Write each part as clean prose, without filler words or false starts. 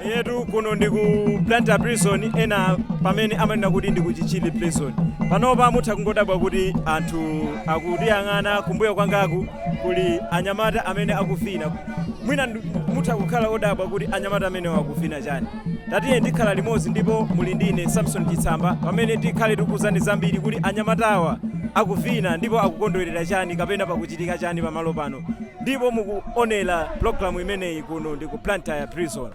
Eyetu, kuno ndi ku Blantyre Prison, ena pamene amanena kuti ndi ku Chichiri Prison. Panopa mutha kungodabwa kuti anthu akutiyang'ana. Kumbuyo kwangaku kuli anyamata amene akuvina. Mwina mutha kukhala odabwa kuti anyamata amene akuvina chani. Tatiye ndikhala limodzi, ndipo muli ndine Samson Chitsamba, pamene tikhale tikuuzani zambiri kuti anyamatawa akuvina ndipo akukondwerera chani kapena pakuchitika chani pamalo pano. Ndipo mukuonera pulogalamu imeneyi kuno ndi ku Blantyre Prison.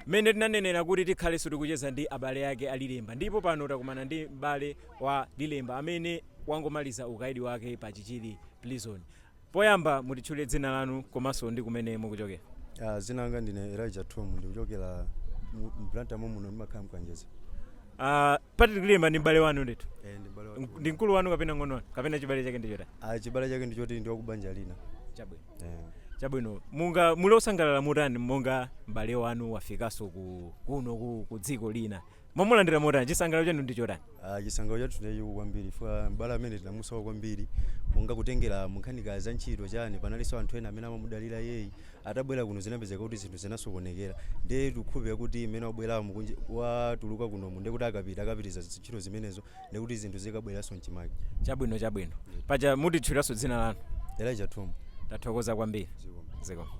Mmene tinanenera kuti tikhalenso tikucheza ndi abale ake a Lilemba, ndipo pano takumana ndi m'bale wa Lilemba amene wangomaliza ukaidi wake pa Chichiri Prison. Poyamba mutitchule dzina lanu komanso ndi kumene mukuchokera. Ah, dzina langa ndine Elijah Tom, ndikuchokera m'Blantyre muno, ndimakhala mKanjedza. Patrick Lilemba ndi m'bale wanu ndithu? Eh, ndi m'bale wathu. Ndi mkulu wanu kapena ng'ono wanu kapena chibale chake ndi chotani? Ah, chibale chake ndichoti ndi wakubanja lina. Chabwino. Eh. Chabwino, munga muli osangalala mutani monga m'bale wanu wafikanso kuno ku dziko lina? Mwamulandira motani? Chisangalalo chanu ndi chotani? Ah, chisangalalo chathu ndicho kwambiri chifukwa m'bale amene tinamusowa kwambiri, monga kutengera munkhanika za ntchito chani, panalinso anthu ena amene amamudalira yeyi. Atabwera kuno zinapezeka kuti zinthu zinasokonekera, ndiye tikukhulupirira kuti imene wabweramo watuluka kunomu, ndiye kuti akapita akapitiza ntchito zimenezo, ndiye kuti zinthu zikabweranso mchimake. Chabwino, chabwino. Paja mutitchuliranso dzina lanu? Elijah Tom. Tathokoza kwambiri. Zikomo. Zikomo.